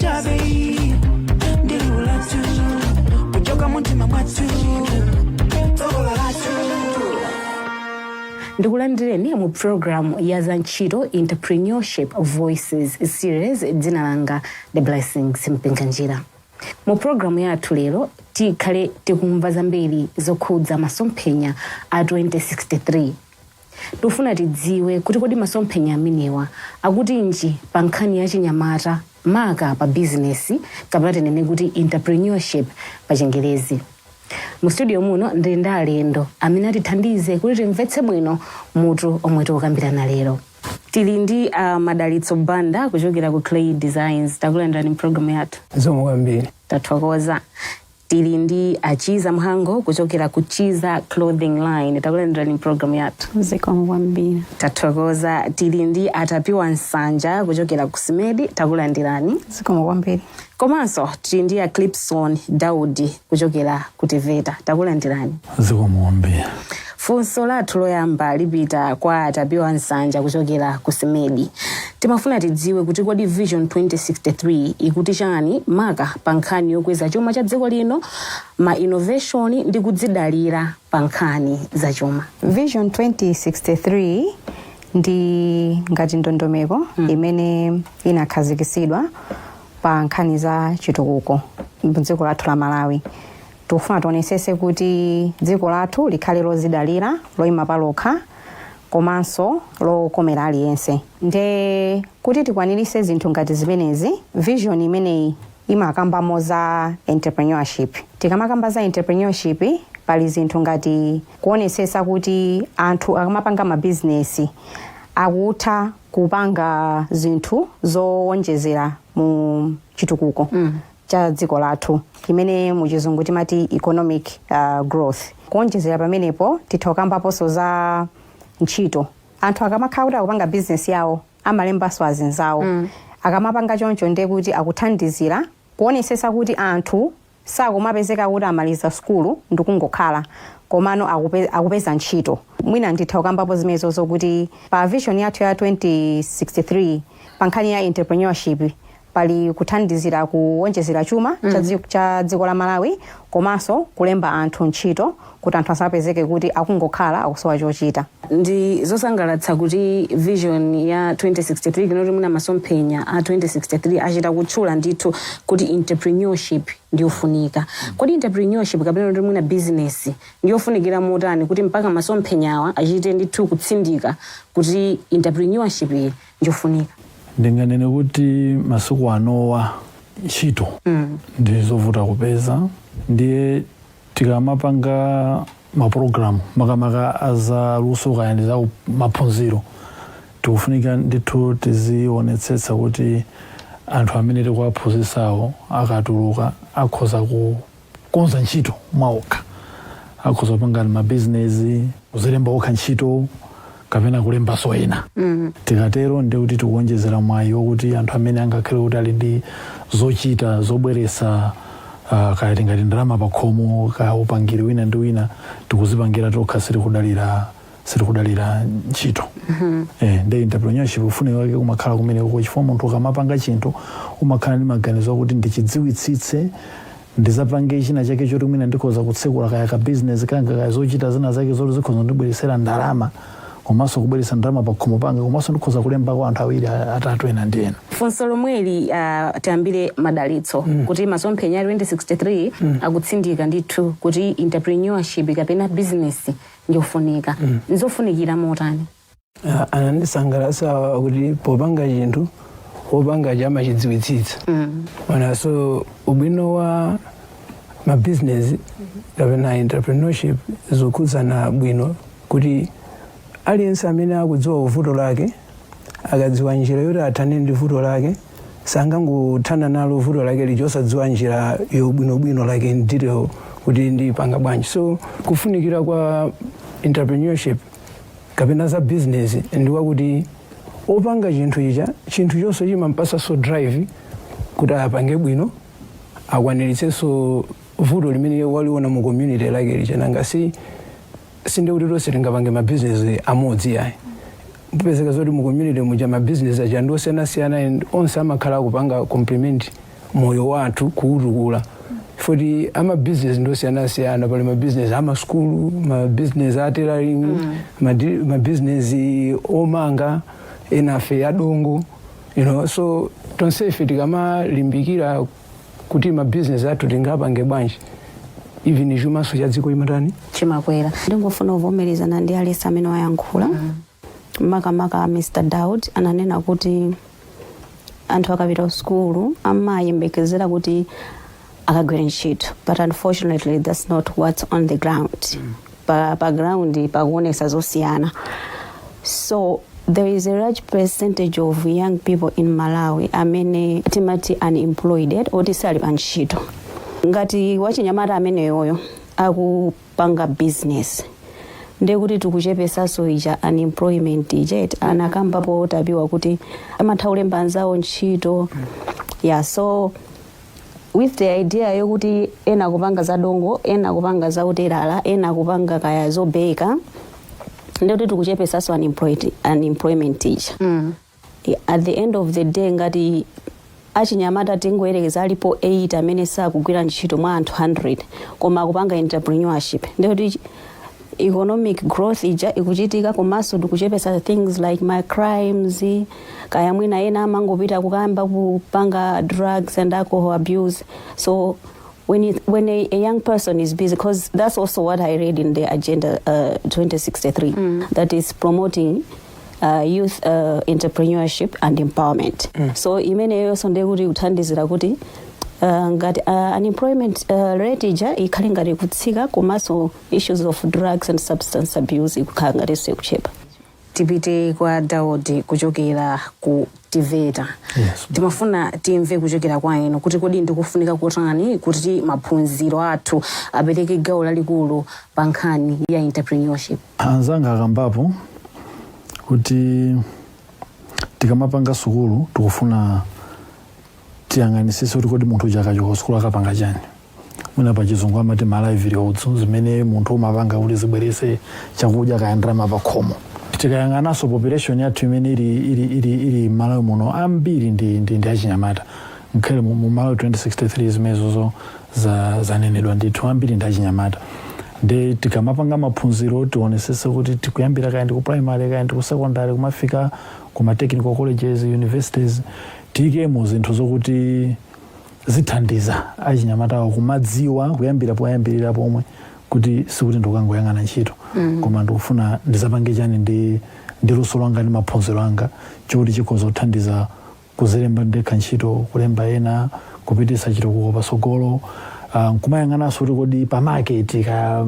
Chabe ndi liwu lathu kuchoka mumtima mwathu, tsogolo lathu. Ndikulandireni mu program ya za ntchito, Entrepreneurship Voices Series. Dzina langa The Blessings Mpinganjira. Mu programu yathu lero tikhale tikumva zambiri zokhudza masomphenya a 2063. Tikufuna tidziwe kuti kodi masomphenya amenewa akutinji pa nkhani ya chinyamata, maka pa bizinesi, kapena tinene kuti entrepreneurship pa Chingerezi. Mu studio muno ndili ndi alendo amene atithandize kuti timvetse bwino mutu omwe tikukambirana lero. Tili ndi Madalitso Banda kuchokera ku Clay Designs. Takulandirani mpulogalamu yathu. Zikomo kwambiri. Tathokoza. Tili ndi Achiza Mhango kuchokera ku Chiza Clothing Line. Takulandirani mpulogalamu yathu. Zikomo kwambiri. Tathokoza. Tili ndi Atapiwa Nsanja kuchokera ku SMEDI. Takulandirani. Zikomo kwambiri. Komanso tili ndi a Clipson Daudi kuchokera ku TEVETA. Takulandirani. Zikomo kwambiri. Funso lathu loyamba lipita kwa Atapiwa Nsanja kuchokera ku SMEDI. Timafuna tidziwe kuti kodi Vision 2063 ikuti chani, maka pa nkhani yokweza chuma cha dziko lino, ma innovation ndi kudzidalira pa nkhani za chuma? Vision 2063 ndi ngati ndondomeko imene inakhazikitsidwa pa nkhani za chitukuko mdziko lathu la Malawi. Tikufuna tionesese kuti dziko lathu likhale lozidalira, loyima palokha komanso lokomera aliyense. Nde kuti tikwanirise zinthu ngati zimenezi, vision imeneyi imakambamo za entrepreneurship. Tikamakamba za entrepreneurship, pali zinthu ngati kuonesesa kuti anthu akamapanga mabizinesi akutha kupanga zinthu zowonjezera mu chitukuko cha dziko lathu, imene muchizungu timati economic growth. Kuonjezera pamenepo, titha kukambaponso za ntchito. Anthu akamakhala kuti akupanga bizinesi yawo, amalembanso azinzawo. Akamapanga choncho, ndiye kuti akuthandizira kuonesesa kuti anthu sakumapezeka kuti amaliza sukulu ndikungokhala, komano akupeza ntchito. Mwina nditha kukambapo zimenezo, zokuti pa vision yathu ya 2063, pa nkhani ya entrepreneurship, pali kuthandizira kuwonjezera chuma cha dziko la Malawi komanso kulemba anthu ntchito, kuti anthu asapezeke kuti akungokhala, akusowa chochita. Ndi zosangalatsa kuti vision ya 2063, kinoti muna masomphenya a 2063, achita kutchula ndithu kuti entrepreneurship ndiyofunika. Kodi entrepreneurship, kapena kuti mwina business, ndiyofunikira motani kuti mpaka masomphenyawa achite ndithu kutsindika kuti entrepreneurship iyi ndiyofunika? Ndinganene kuti masiku anowa ntchito ndi zovuta kupeza. Ndiye tikamapanga mapulogalamu, makamaka azaluso kaya ndi za maphunziro, tikufunika ndithu tizionetsetsa kuti anthu amene tikuwaphunzitsawo akatuluka akhoza kukonza ntchito mwaokha, akhoza kupanga mabizinesi, kuzilemba okha ntchito kapena kulembanso ena. Tikatero, ndiye kuti tikuonjezera mwayi wokuti anthu amene angakhale kuti ali ndi zochita zobweretsa kaya tingati ndalama pakhomo, kaya upangiri wina ndi wina, tikuzipangira tokha, sitikudalira ntchito. Ndi entrepreneurship kufunika kwake kumakhala kumeneko, chifukwa munthu ukamapanga chinthu umakhala ndi maganizo akuti ndichidziwitsitse, ndizapange china chake choti mwina ndikhoza kutsekula kaya ka business kanga, kaya zochita zina zake zoti zikhoza kundibweresera ndalama, komanso kubweretsa ndalama pakhomo panga, komanso ndikhoza kulembako anthu awiri, atatu, ena ndi ena. Funso lomweli, tiyambire Madalitso, kuti masomphenya a 2063 akutsindika ndithu kuti entrepreneurship kapena business ndiyofunika. Nzofunikira motani? Ah, anandisangalatsa kuti popanga chinthu, wopanga chamachidziwitsitsa. Ona, so ubwino wa mabizinesi kapena entrepreneurship zokhudzana bwino kuti aliyense amene akudziwa vuto lake, akadziwa njira yoti athane ndi vuto lake, sangangothana nalo vuto lake lija osadziwa njira yobwinobwino lake in detail kuti ndipanga bwanji. So kufunikira kwa entrepreneurship kapena za business ndiwakuti opanga chinthu icha, chinthu chonse chimampasanso drive kuti apange bwino, akwaniritsenso vuto limene waliona mu community lake lija. Nanga si sindikuti tonse tingapange mabizinesi amodzi, yayi. Mpezeka zoti mu community muja mabizinesi aja ndi osiyanasiyana and onse amakhala akupanga complement Moyo wathu kuwutukula futi amabizinesi ndosiyanasiyana. Pali mabizinesi amasukulu, mabizinesi a tailoring, mabizinesi omanga, enafe adongo. So tonsefe tikamalimbikira kuti mabizinesi athu tingapange bwanji, even chumaso cha dziko imatani? Chimakwera. Ndingofuna kuvomerezana ndi alesi amene wayankhula, makamaka Mr Daud ananena kuti anthu akapita ku sukulu amayembekezera kuti akagwire ntchito, but unfortunately that's not what's on the ground. Pa ground pakuonesa zosiyana. So there is a large percentage of young people in Malawi amene timati unemployed, oti sali pa ntchito. Ngati wachinyamata ameneyoyo akupanga business, ndekuti tikuchepesaso ija unemployment ija anakambapo Tapiwa, kuti amatha kulemba anzawo ntchito. Yeah, so with the idea yokuti ena kupanga za dongo, ena kupanga za utelala, ena kupanga kaya zobeka, ndekuti tikuchepesaso unemployment ija. At the end of the day, ngati achinyamata tingoyerekeza alipo 8 amene sakugwira ntchito mwa anthu 100, koma akupanga entrepreneurship, ndekuti economic growth ija ikuchitika, komanso tikuchepesa things like ma crimes, kaya mwina ena amangopita kukamba kupanga drugs and alcohol abuse. So when a young person is busy, because that's also what I read in the Agenda 2063, that is promoting youth entrepreneurship and empowerment. So imeneyonso ndekuti kuthandizira kuti ngati unemployment rate ija ikhale ngati kutsika, komanso issues of drugs and substance abuse ikukhala ngatinso ikuchepa. Tipite kwa Daudi kuchokera ku TEVETA. Yes. Timafuna timve kuchokera kwa inu kuti kodi ndikufunika kutani kuti maphunziro athu apereke gawo lalikulu pa nkhani ya entrepreneurship? Anzanga akambapo kuti tikamapanga sukulu tikufuna tiyang'anisise kuti kodi munthu uja akachoka sukulu akapanga chani. Mwina pa Chizungu amati ma livelihoods, zimene munthu umapanga kuti zibwerese chakudya kaya ndalama pa khomo. Tikayang'ananso population yathu imene ili Malawi muno, ambiri ndi achinyamata. Ngakhale mu Malawi 2063 zimenezozo zanenedwa ndithu, ambiri ndi achinyamata. Ndi tikamapanga maphunziro tionesese kuti tikuyambira kaya ndi ku primary, kaya ndi ku secondary, kumafika kuma technical colleges, universities, tiyikemo zinthu zokuti zithandiza achinyamatawo kumadziwa kuyambira poyambirira pomwe kuti sikuti ndikukangoyang'ana ntchito, koma ndikufuna ndizapange chani ndi luso langa ndi maphunziro anga chokuti chikhoza kuthandiza kuzilemba ndekha ntchito, kulemba ena, kupitisa chitukuko pasogolo. Nkumayang'ananso kuti kodi pa market ka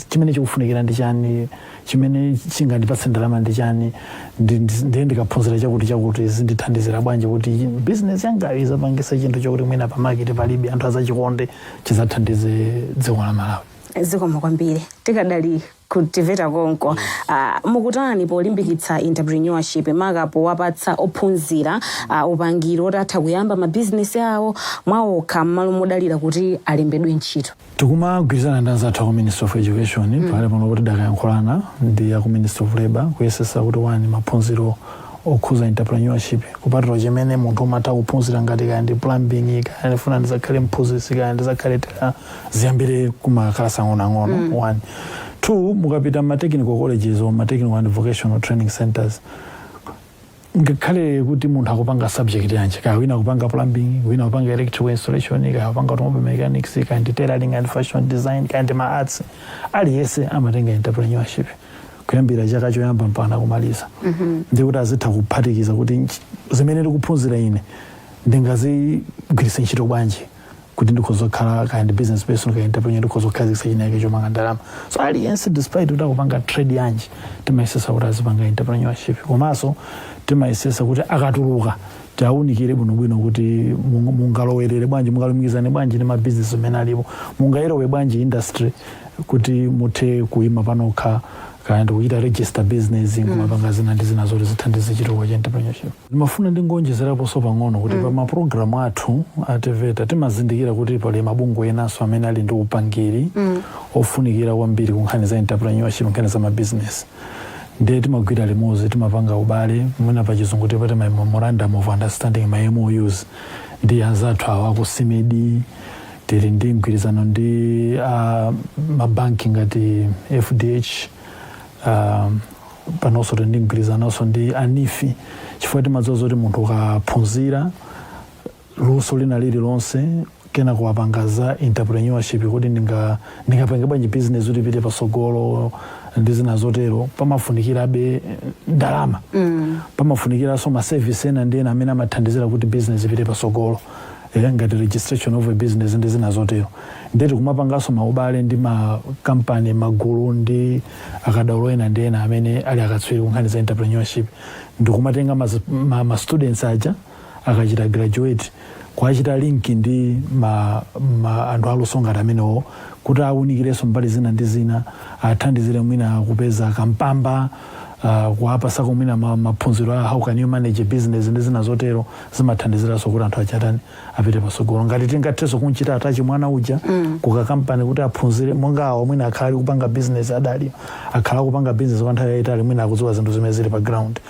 chimene chikufunikira ndi chani, chimene chingandipatse ndalama ndi chani, ndiye ndikaphunzira chakuti chakuti zindithandizira bwanji kuti business yangayo izapangisa chinthu chokuti mwina pa market palibe, anthu azachikonde, chizathandize dziko la Malawi. Zikomo kwambiri. Tikadali ku TEVETA konko, mukutani polimbikitsa entrepreneurship, maka powapatsa ophunzira upangiri oti atha kuyamba mabizinesi awo mwawokha m'malo modalira kuti alembedwe ntchito? Tikumagwirizana ndi anzathu aku Ministry of Education. Pale pano kuti dakayankhulana ndi aku Ministry of Labor kuyesesa kuti one, maphunziro okhuza entrepreneurship, kupatula chimene munthu umatha kuphunzira ngati kaya ndi plumbing, kaya ndifuna ndizakhale mphunzitsi, kaya ndizakhale tailor, ziyambire kumakalasi ang'onoang'ono. One, two, mukapita ma technical colleges or ma technical and vocational training centers, ngakhale kuti munthu akupanga subject yanji, kaya wina akupanga plumbing, wina akupanga electrical installation, kaya akupanga automobile mechanics, kaya ndi tailoring and fashion design, kaya ndi ma arts, aliyense amatenga entrepreneurship kuyambira chaka choyamba mpaka kumaliza. Ndikuti azitha kuphatikiza kuti zimene ndikuphunzira ine ndingazigwiritse ntchito bwanji kuti ndikhoza kukhala kaya ndi business person, kaya entrepreneur, ndikhoza kukhazikitsa chinake chomanga ndalama. So aliyense, despite kuti akupanga trade yanji, timayesesa kuti azipanga entrepreneurship. Komanso timayesesa kuti akatuluka tiawunikire bwinobwino kuti mungalowerere bwanji, mungalumikizane bwanji ndi mabizinesi amene alipo, mungayilowe bwanji industry kuti muthe kuyima panokha, kaya ndikuchita register business, nkumapanga zina ndi zina zoti zithandize chitukuko cha entrepreneurship. Ndimafuna ndingonjezeraponso pang'ono kuti pa mapulogalamu athu a TEVETA timazindikira kuti pali mabungwe enanso amene ali ndi upangiri ofunikira kwambiri ku nkhani za entrepreneurship, nkhani za mabizinesi. Ndiye timagwira limodzi, timapanga ubale, mwina pa Chizungu tipati ma memorandum of understanding, ma MOUs, Ndi anzathu awa ku SMEDI, tili ndi mgwirizano ndi mabanki ngati FDH. Panonso tili ndi mgwirizanonso ndi a NEEF, chifukwa timadziwa zoti munthu ukaphunzira luso lina lililonse, kena kuwapanga za entrepreneurship, kuti ndingapange bwanji business kuti ipite pasogolo ndi zina zotero, pamafunikirabe ndalama, pamafunikiranso ma service ena ndi ena amene amathandizira kuti business ipite pasogolo, ngati registration of a business ndi zina zotero. Ndeti kumapanganso maubale ndi makampani, magulu ndi akadaulo ena ndi ena amene ali akatswiri kunkhani za entrepreneurship, ndikumatenga ma students aja akachita graduate, kuachita link ndi ma anthu aluso ngati amenewo, kuti awunikirenso mbali zina ndi zina, athandizire mwina kupeza kampamba, kuwapasako mwina maphunziro a how can you manage a business ndi zina zotero. Zimathandiziranso kuti anthu achatani, apite pasogolo. Ngati tingathenso kunchita attach mwana uja kukakampani kuti aphunzire, monga awa mwina akhala ali kupanga business, adali akhala kupanga business kwa nthawi yayitali, mwina akudziwa zinthu zimene zili pa ground,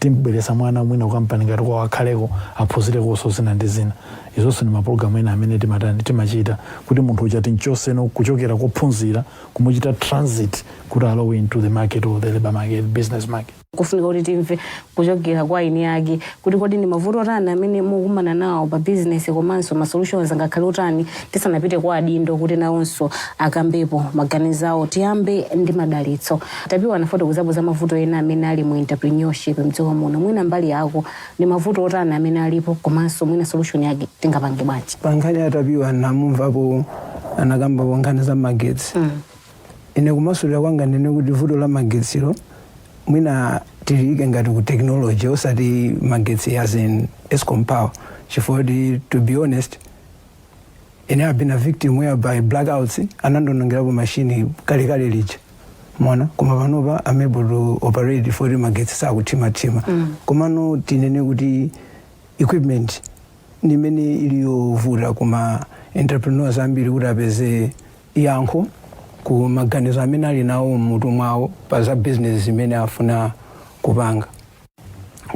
timbweresa mwana mwina kukampani ngati kwawo, akhaleko, aphunzirekonso zina ndi zina. Izonso ndi mapulogalamu ena amene timatani, timachita kuti munthu uja tinchoseno kuchokera kophunzira, kumuchita transit kuti alowe into the market or the labor market, business market. Kufunika kuti timve kuchokera kwa eni ake kuti kodi ndi mavuto otani amene mukumana nawo pa business, komanso ma solutions angakhale otani, tisanapite kwa adindo kuti nawonso akambepo maganizo awo. Tiyambe ndi Madalitso. Tapiwa anafotokozapo za mavuto ena amene ali mu entrepreneurship mdziko muno. Mwina mbali yako ndi mavuto otani amene alipo, komanso mwina solution yake tingapange bwanji? Pa nkhani atapiwa namumvapo anakambapo nkhani za magetsi. Ine kumasulira kwanga ndine kuti vuto la magetsilo mwina tiliyike ngati ku technology, osati magetsi as in ESCOM power, chifukwa kuti, to be honest, ine have been a victim whereby blackouts anandonongerapo mashini kalekale lija mona, koma panopa I'm able to operate for magetsi sakuthimathima. Komano tinene kuti equipment ndimene iliyovuta kuma entrepreneurs ambiri kuti apeze yankho ku maganizo amene ali nawo mmutu mwawo pa za business zimene afuna kupanga.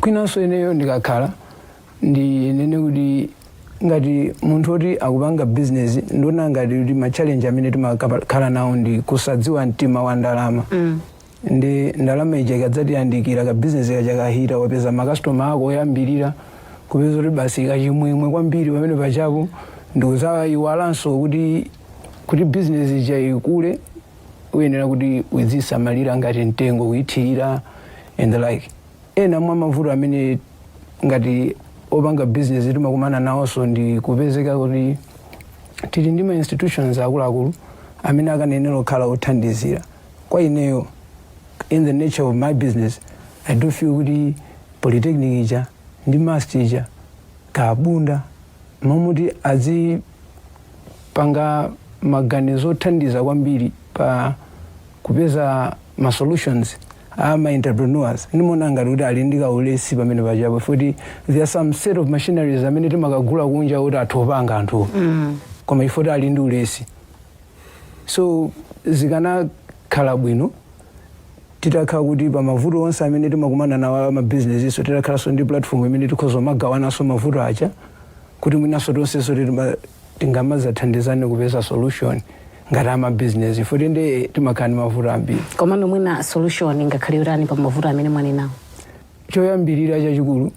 Kwinanso ineyo ndikakhala ndinene kuti ngati munthu oti akupanga business, ndiona ngati kuti ma challenge amene timakhala nawo ndi kusadziwa mtima wa ndalama. Ndi ndalama ija ikadzatiyandikira, ka business kaja kahita, wapeza makastoma ako oyambirira, kupeza kuti basi kachimwemwe kwambiri pamene pachapo, ndikuzayiwalanso kuti business ija ikule uyenera kuti uzisamalira ngati mtengo, kuyithirira and the like. Ena mwa mavuto amene ngati opanga business timakumana nawonso ndi kupezeka kuti tili ndi ma institutions akuluakulu amene akanenera kukhala othandizira. Kwa ineyo, in the nature of my business, I do feel kuti polytechnic ija ndi MUST ija kabunda mamuti azipanga maganizo othandiza kwambiri pa kupeza ma solutions ama entrepreneurs. Ndimona ngati kuti ali ndi kaulesi pamene pachapo, futi there are some set of machineries amene timakagula kunja kuti athu opanga anthuwo, koma ifoti ali ndi ulesi. So zikanakhala bwino titakhala kuti pa mavuto onse amene timakumana nawo amabizinesi iso, titakhalanso ndi platform imene tikhoza magawananso mavuto aja, kuti mwinanso tonsenso tingamazathandizane kupeza solution ngati amabizinesi, futi ndi timakhala ndi mavuto ambiri. Komano mwina solution ingakhale yotani pa mavuto amene mwanenawo? Choyambirira chachikulu,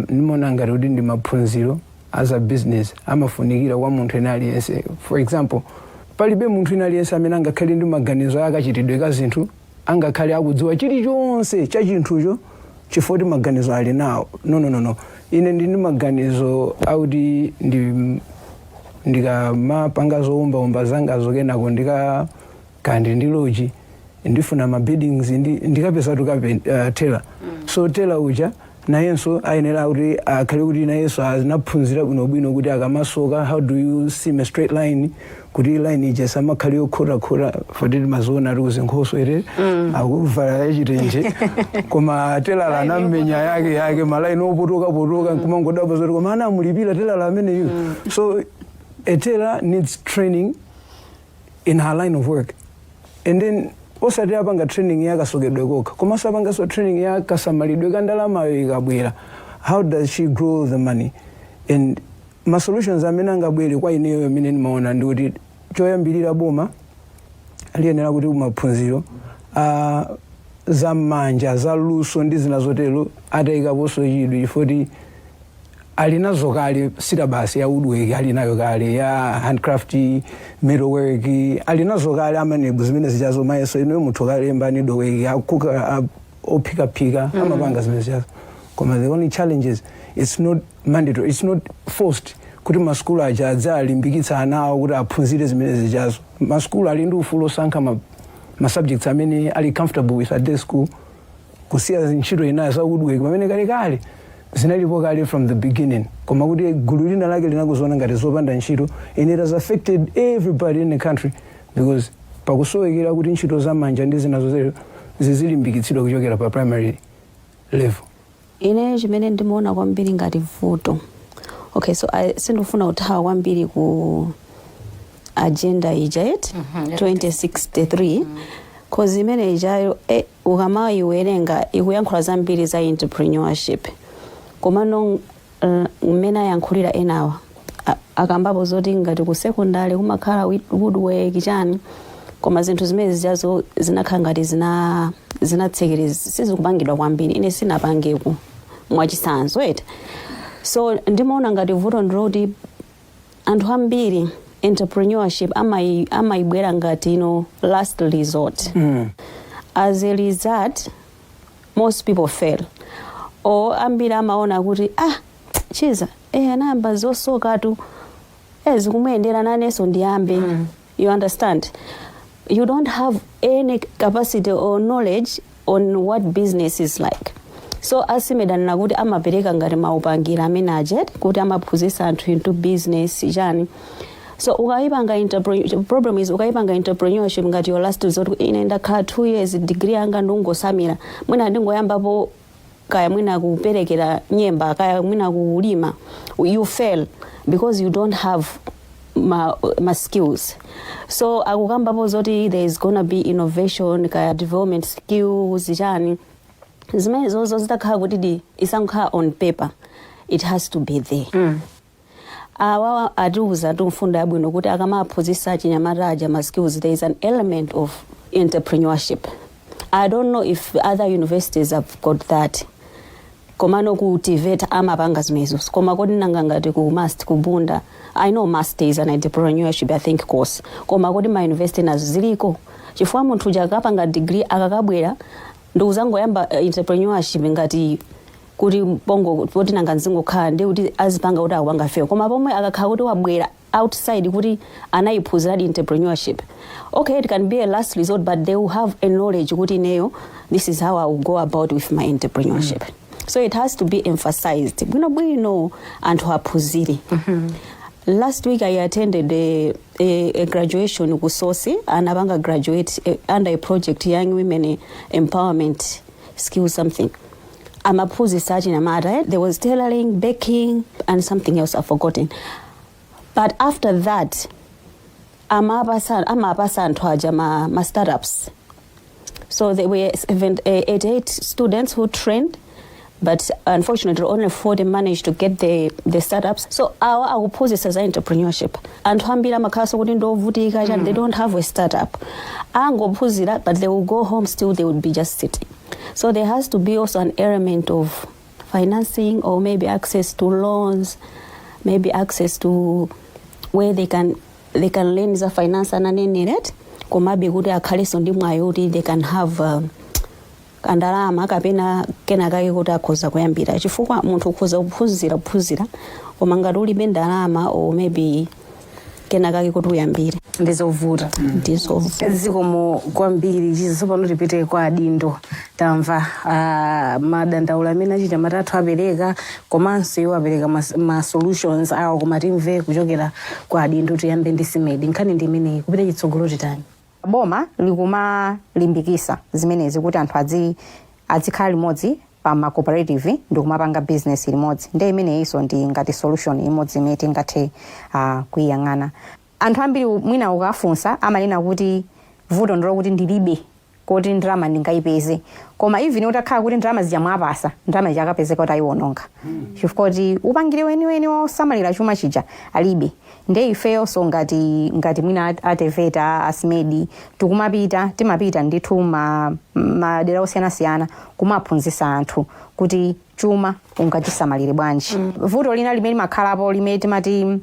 ndimaona ngati kuti ndi maphunziro as a business amafunikira kwa munthu ena aliyense. For example, palibe munthu ena aliyense amene angakhale ndi maganizo akachitidwe ka zinthu, angakhale akudziwa chilichonse cha chinthucho chifukwa kuti maganizo ali nawo. No, no, no, no. Ine ndi maganizo akuti ndi ndikamapanga zowumbaumba zangazo, kenako ndika kandi ndi lodge, ndifuna ma buildings, ndikapeza tailor. So tailor uja nayenso ayenera kuti akhale kuti nayenso anaphunzira bwinobwino kuti akamasoka, how do you seam a straight line, kuti line ija samakhale yokhotakhota, foti timaziona ali kuzinkhoso ere akuvala yachitenje, koma telala anamenya yake yake malaini opotokapotoka, nkumangodabwa zoti koma anamulipira telala ameneyu. So a tailor needs training in her line of work, and then osati apanga training yakasokedwe kokha, komanso apanganso training ya kasamalidwe ka ndalamayo ikabwera. How does she grow the money? And ma solutions amene angabwere kwa ineyo amene ndimaona ndikuti choyambirira, boma liyenera kuti maphunziro a zam'manja, zaluso ndi zina zotero atayikaponso chidwi, chifukwa ali nazo kale syllabus ya woodwork, ali nayo kale ya handcraft, metalwork, ali nazo kale a MANEB zimene zichazo. Mayeso inuyo munthu kalemba needlework, akuka, ophikaphika, amapanga zimene zichazo. Koma the only challenge is it's not mandatory, it's not forced kuti masukulu aja adzalimbikitsa ana awo kuti aphunzire zimene zichazo. Masukulu ali ndi ufulu osankha ma subjects amene ali comfortable with at their school, kusiya ntchito inayo za woodwork pamene kalekale zinalipo kale from the beginning, koma kuti gulu lina lake linakuziona ngati zopanda ntchito, and it has affected everybody in the country because pakusowekera kuti ntchito zamanja ndi zina zotero zizilimbikitsidwa kuchokera pa primary level. Ine chimene ndimaona kwambiri ngati vuto, okay, so sindifuna kuthawa kwambiri ku agenda ija eti 2063, 'cause imene ijayo ukamayiwerenga ikuyankhula zambiri za entrepreneurship. Komano mmene ayankhulira enawa, akambapo zoti ngati ku secondary kumakhala woodwork, chani, koma zinthu zimene zijazo zinakhala ngati zinatsekereza, sizikupangidwa kwambiri. Ine sinapangeko, mwachitsanzo eti. So ndimaona ngati vuto ndiloti anthu ambiri entrepreneurship amayibwera ngati ino last resort. As a result, most people fail, or ambiri amaona kuti, "Ah, chiza anayamba zosokatu, zikumuyendera, nanenso ndiyambe." You understand? You don't have any capacity or knowledge on what business is like. So a SMEDI anena kuti amapereka ngati maupangira amene ajet kuti amaphunzitsa anthu into business, chani. So ukayipanga problem is ukayipanga entrepreneurship ngati your last resort, ine ndakhala 2 years, degree yanga ndingosamira, mwina ndingoyambapo, kaya mwina kuperekera nyemba, kaya mwina kulima, you fail because you don't have ma skills. So akukambapo zoti there is gonna be innovation, kaya development skills, chani, zimene zozo zitakhala kuti di isangokhala on paper, it has to be there. Awawa atiuza tu mfundo yabwino kuti akamaphunzitsa chinyamata aja ma skills, there is an element of entrepreneurship. I don't know if other universities have got that, komano ku TVET amapanga zimenezo. Koma kodi nanga ngati ku MUST, ku Bunda? I know MUST is an entrepreneurship, I think, course. Koma kodi ma university nazo ziliko? Chifukwa munthu uja akapanga degree, akakabwera ndikuzangoyamba entrepreneurship ngati kuti bongo poti nanga nzingokhala, ndi kuti azipanga kuti akupanga fail. Koma pomwe akakhala kuti wabwera outside kuti anayiphunziradi entrepreneurship, okay, it can be a last resort, but they will have a knowledge kuti ineyo, this is how I will go about with my entrepreneurship. So it has to be emphasized bwinobwino, anthu aphunzire. Last week I attended a graduation ku Source. Anapanga graduate under a project, Young Women Empowerment Skill something. Amaphunzitsa achinyamata, eh? There was tailoring, baking and something else I've forgotten. But after that amapasa anthu aja ma startups. So there were 88 students who trained, but unfortunately only 40 managed to get the startups. So awa akuphunzitsa za entrepreneurship, anthu ambiri amakhalanso kuti ndovutika chani, they don't have a startup. Angophunzira, but they will go home, still they would be just sitting. So there has to be also an element of financing or maybe access to loans, maybe access to where they can learn za finance ananeneret, komabe kuti akhalenso ndi mwayi kuti they can have kandalama kapena kenakake kuti akhoza kuyambira. Chifukwa munthu ukhoza kuphunzira kuphunzira, koma ngati ulibe ndalama or maybe kenakake kuti uyambire, ndizovuta. Ndizovuta. Zikomo kwambiri. Tsopano tipite kwa adindo. Tamva madandaulo amene achinyamata athu apereka, komanso iwo apereka ma solutions awo, koma timve kuchokera kwa adindo. Tiyambe ndi SMEDI. Nkhani ndi imeneyi, kupita chitsogolo titani? Boma likumalimbikisa zimenezi kuti anthu adzikhala limodzi pa ma cooperative ndikumapanga business limodzi. Ndiye imeneyinso ndi ngati solution imodzi imene tingathe kuiyang'ana. Anthu ambiri mwina ukafunsa amanena kuti vuto ndilo kuti ndilibe Kuti ndalama ndingayipeze, koma even utakhala kuti ndalama zija mwapasa, ndalama ija akapezeka kuti ayiwononga, chifukwa kuti upangire weniweni wosamalira chuma chija alibe. Nde ifeyonso ngati mwina a TEVETA, a SMEDI, tikumapita, timapita ndithu madera osiyanasiyana kumaphunzitsa anthu kuti chuma ungachisamalire bwanji. Vuto lina limene limakhalapo, limene timati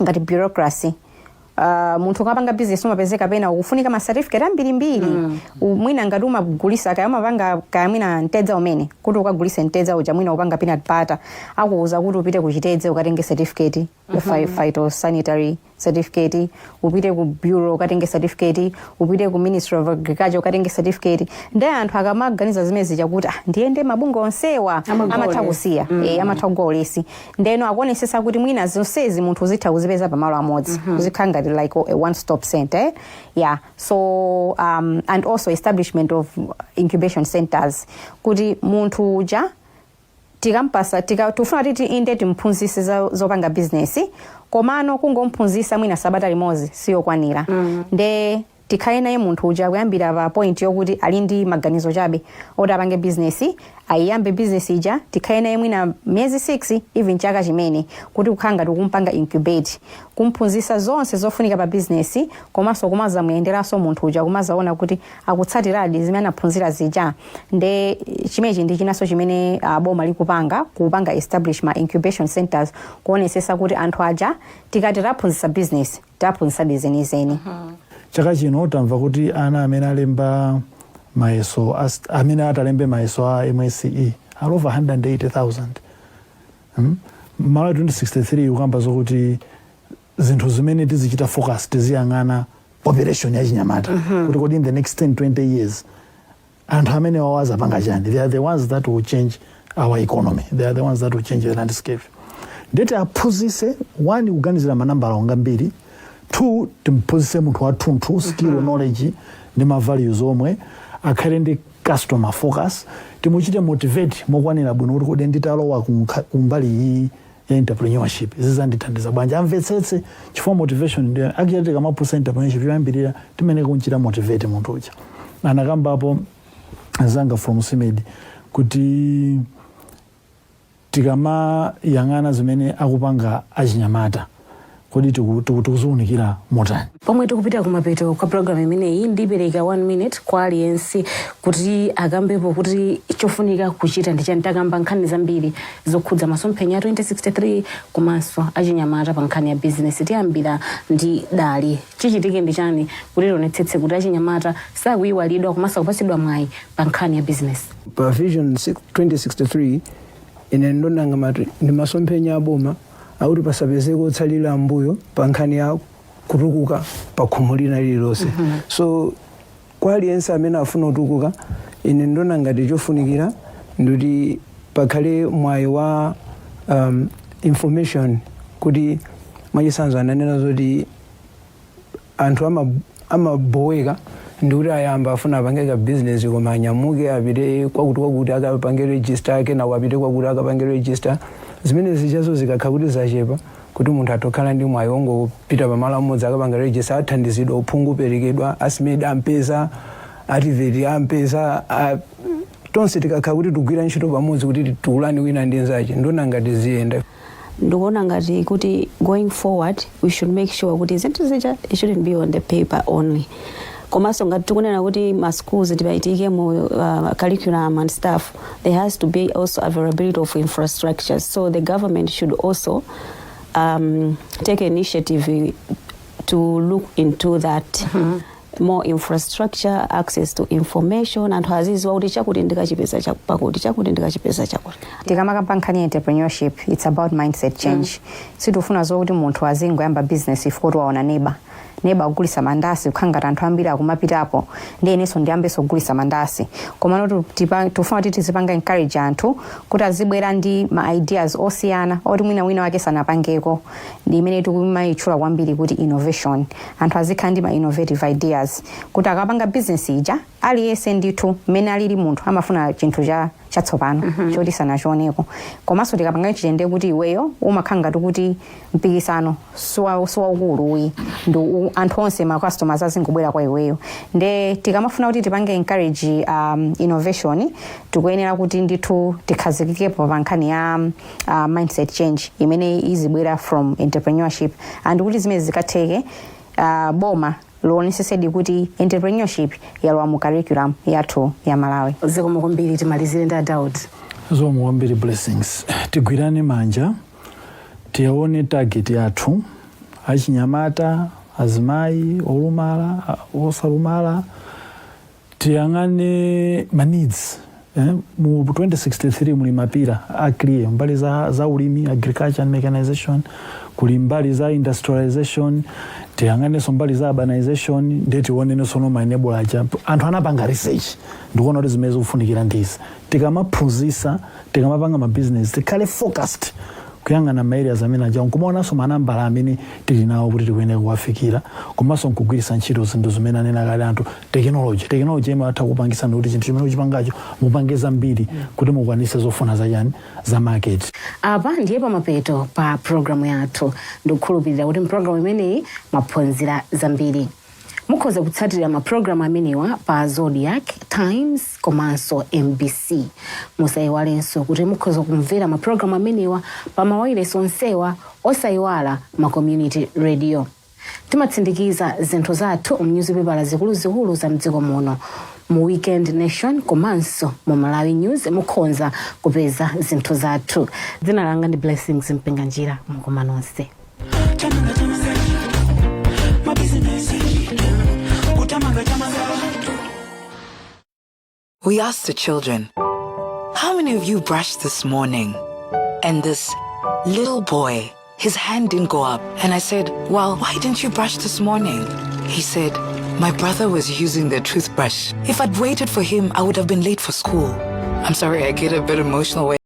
ngati bureaucracy, munthu ukapanga business umapezeka pena ukufunika ma certificate ambirimbiri. Mwina ngati umagulisa, kaya umapanga, kaya mwina mtedza umene, kuti ukagulise mtedza uja, mwina upanga peanut butter, akuuza kuti upite ku Chitedze ukatenge certificate, phytosanitary certificate, upite ku bureau ukatenge certificate, upite ku Ministry of Agriculture ukatenge certificate. Ndiye anthu akamaganiza zimene zija kuti, ah, ndiyende mabungwe onsewa, Amagwa amatha ulesi. kusiya, amatha kugwa ulesi. Ndeno akuonesesa kuti mwina zonsezi munthu uzitha kuzipeza pamalo amodzi, uzikhala ngati like a one stop center, eh? Yeah, so and also establishment of incubation centers, kuti munthu uja tikampasa tifuna titi inde timphunzise zopanga business, komano kungomphunzisa mwina sabata limodzi siyokwanira. Nde tikhale naye munthu uja kuyambira pa point yokuti ali ndi maganizo chabe oti apange business, ayiyambe business ija, tikhale naye mwina miyezi 6, even chaka chimene, kuti kukhala ngati kumpanga incubate, kumphunzisa zonse zofunika pa business, komanso kumazamuyenderanso munthu uja, kumazaona kuti akutsatiradi zimene anaphunzira zija. Nde chimenechi ndi chinanso chimene boma likupanga, kupanga establish ma incubation centers, kuonesesa kuti anthu aja tikati taphunzisa business, taphunzisadi zenizeni. Chaka chino tamva kuti ana amene alemba mayeso amene atalembe mayeso a MSCE ali over 180,000. Malawi 2063 ukamba zokuti zinthu zimene tizichita focus, tiziyang'ana population ya chinyamata, kuti kodi in the next 10 20 years anthu amene wawazapanga chani? They are the ones that will change our economy, they are the ones that will change the landscape. Ndeti aphunzise, one, kuganizira manambala ongambiri, two, timphunzise munthu wathunthu, skill, knowledge ndi ma values omwe akhale ndi customer focus, timuchite motivate mokwanira bwino kuti kodi nditalowa kumbali iyi ya entrepreneurship zizandithandiza bwanji, amvetsetse, chifukwa motivation ndi actually tikamaphunzitsa entrepreneurship yoyambirira timene kunchita motivate munthu uja. Anakambapo anzanga from SMEDI kuti tikamayang'ana zimene akupanga achinyamata, kodi tikuziwunikira motani? Pomwe tikupita kumapeto kwa programu imeneyi, ndipereka 1 minute kwa aliyense kuti akambepo kuti chofunika kuchita ndi chani. Takamba nkhani zambiri zokhudza masomphenya a 2063 komanso achinyamata pa nkhani ya bizinesi. Tiyambira ndi Dali. Chichitike ndi chani kuti tionetsetse kuti achinyamata sakuyiwalidwa komanso akupatsidwa mwayi pa nkhani ya bizinesi? Pa Vision 2063, ine ndonanga mati ndi masomphenya aboma akuti pasapezeke otsalira mbuyo pa nkhani ya kutukuka pa khomo lina lililonse. So kwa aliyense amene afuna kutukuka, ine ndona ngati chofunikira ndikuti pakhale mwayi wa information, kuti mwachitsanzo ananena zoti anthu amaboweka ndikuti ayamba afuna apange ka business, koma anyamuke apite kwakuti kwakuti akapange register, kenako apite kwakuti akapange register. Zimene zichazo zikakhala kuti zachepa, kuti munthu atokhala ndi mwayi wongopita pamalo amodzi akapanga register, athandizidwa, uphungu uperekedwa, a SMEDI ampeza, a TEVET ampeza, tonse tikakhala kuti tigwira ntchito pamodzi kuti tiulani wina ndi nzache, ndona ngati ziyenda. Ndikuona ngati kuti going forward we should make sure kuti zinthu zija, it shouldn't be on the paper only. Komanso ngati tikunena kuti ma schools tipaitike mu curriculum and stuff, there has to be also availability of infrastructure. So the government should also take initiative to look into that, more infrastructure, access to information, anthu aziziwa kuti chakuti ndikachipeza pakuti, chakuti ndikachipeza chakuti. Tikamakamba nkhani ya entrepreneurship, it's about mindset change. Sitifuna zokuti munthu azingoyamba business ifo kuti waona neba akugulisa mandasi, kukhala ngati anthu ambiri akumapitapo, ndi inenso ndiyambenso kugulisa mandasi. Komano tifuna kuti tizipanga encourage anthu kuti azibwera ndi ma ideas osiyana oti mwina wina wake sanapangeko, ndi imene tikumayitchula kwambiri kuti innovation. Anthu azikhala ndi ma innovative ideas kuti akapanga business ija. Aliyense ndithu mmene alili munthu amafuna chinthu chatsopano choti sanachioneko. Komanso tikapanga chitende kuti iweyo umakhala ngati kuti mpikisano siwaukulu uyi, ndi anthu onse, ma customers azingobwera kwa iweyo. Nde tikamafuna kuti tipange encourage innovation, tikuyenera kuti ndithu tikhazikikepo pa nkhani ya mindset change imene izibwera from entrepreneurship. And kuti zimene zikatheke, boma lionesesedi kuti entrepreneurship yalowa mu curriculum yathu ya Malawi. Zikomo kwambiri. Timalizire ndi a Daud. Zikomo kwambiri, Blessings. Tigwirane manja, tiyaone target yathu: achinyamata, azimayi, olumala, osalumala. Tiyang'ane ma needs, eh? Mu 2063 muli ma pillar a clear, mbali za ulimi, agriculture and mechanization, kuli mbali za industrialization, tiyang'anenso mbali za urbanization. Ndiye tionenso no ma enabler aja. Anthu anapanga research ndikuona kuti zimene zikufunikira ndizi. Tikamaphunzisa, tikamapanga ma business, tikhale focused kuyang'ana ma areas amene aja, nkumaonanso manambala amene tili nawo kuti tikuyenera kuwafikira, komanso nkugwiritsa ntchito zinthu zimene anena kale anthu, technology. Technology imatha kupangisa kuti chinthu chimene uchipangacho mupange zambiri kuti mukwanise zofuna zachani, za market. Apa ndiye pamapeto pa programu yathu. Ndikukhulupirira kuti mpulogalamu imeneyi mwaphunzira zambiri. Mukhoza kutsatira mapulogalamu amenewa pa Zodiak, Times komanso MBC. Musayiwalenso kuti mukhoza kumvera mapulogalamu amenewa pa mawayilesi onsewa, osayiwala ma community radio. Timatsindikiza zinthu zathu mnyuzipepala zikuluzikulu za mdziko muno. Mu Weekend Nation komanso mu Malawi News mukhoza kupeza zinthu zathu. Dzina langa ndi Blessings Mpinganjira. Mukoma nonse. Chamanga chamanga, mabizinesi, kutamanga chamanga. We asked the children, "How many of you brushed this morning?" And this little boy, his hand didn't go up. And I said, "Well, why didn't you brush this morning?" He said, "My brother was using the toothbrush. If I'd waited for him, I would have been late for school." I'm sorry, I get a bit emotional when